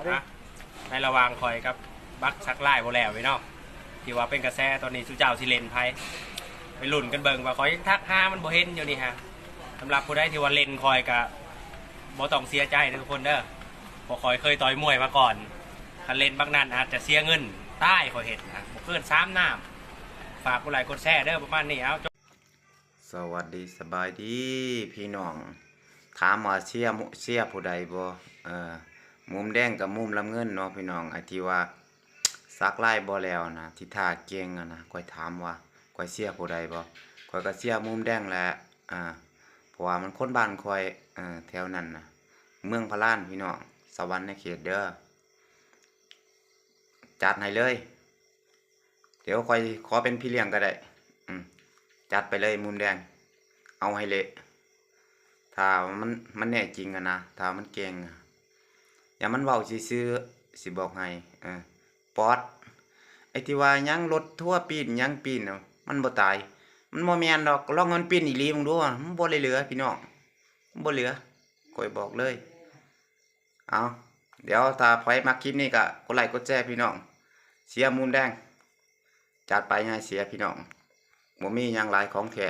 ນະ ໃນລະຫວ່າງຂ້ອຍກັບບັກສັກລາຍບໍ່ແລ້ວເວີ້ຍເນາະ ທີ່ວ່າເປັນກະແສຕອນນີ້ ສຸເຈົ້າຊິເຫຼັ້ນໃຜ ໄປລຸ້ນກັນເບິ່ງວ່າຂ້ອຍຍັງທັກຫາມັນບໍ່ເຫັນຢູ່ນີ້ຮະ. ສຳລັບຜູ້ໃດທີ່ວ່າເຫຼັ້ນຂ້ອຍກະບໍ່ຕ້ອງເສຍໃຈເດີທຸກຄົນເດີ ເພາະຂ້ອຍເຄີຍຕ່ອຍມວຍມາກ່ອນ. ຄັນເຫຼັ້ນບັກນັ້ນອາດຈະເສຍເງິນຕາຍ ຂ້ອຍເຫັນນະ ບໍ່ເກີນສາມນ້ຳ. ຝາກກົດໄລກົດແຊເດີ ປະມານນີ້ ເອົາ ຈົບ. ສະຫວັດດີ ສະບາຍດີພີ່ນ້ອງ. ຖາມວ່າເຊຍ ເຊຍຜູ້ໃດບໍ່? ເອີ ມຸມແດງກັບມຸມນ້ຳເງິນເນາະພີ່ນ້ອງ ໄອ້ທີ່ວ່າສັກລາຍບໍ່ແລ້ວນະ ທີ່ທ່າເກັ່ງຫັ້ນນະ. ຂ້ອຍຖາມວ່າຂ້ອຍເຊຍຜູ້ໃດບໍ່? ຂ້ອຍກໍເຊຍມຸມແດງແຫຼະ ອາ ເພາະວ່າມັນຄົນບ້ານຂ້ອຍ ເອີ ແຖວນັ້ນນະ ເມືອງພະລານພີ່ນ້ອງ ສະຫວັນນະເຂດເດີ. ຈັດໃຫ້ເລີຍ. ດຽວຂ້ອຍຂໍເປັນພີ່ລ້ຽງກໍໄດ້. ອືມ ຈັດໄປເລີຍມຸມແດງ ເອົາໃຫ້ເລະ. ຖ້າມັນ ມັນແນ່ຈິງຫັ້ນນະ ຖ້າມັນເກັ່ງ ຢ່າມັນເວົ້າຊື່ໆ ຊິບອກໃຫ້. ເອີ ປອດ ໄອ້ທີ່ວ່າຫຍັງລົດທົວປີ້ນຫຍັງປີ້ນ ມັນບໍ່ຕາຍ ມັນບໍ່ແມ່ນດອກ. ລອງໃຫ້ມັນປີ້ນອີ່ຫຼີເບິ່ງດູ ມັນບໍ່ໄດ້ເຫຼືອພີ່ນ້ອງ ມັນບໍ່ເຫຼືອ ຂ້ອຍບອກເລີຍ. ເອົາ ດຽວຖ້າໃຜມັກຄລິບນີ້ກໍກົດໄລກົດແຊພີ່ນ້ອງ. ເຊຍມຸມແດງ ຈັດໄປ ຍາຍເຊຍພີ່ນ້ອງ ບໍ່ມີຫຍັງຫຼາຍ ຂອງແທ້.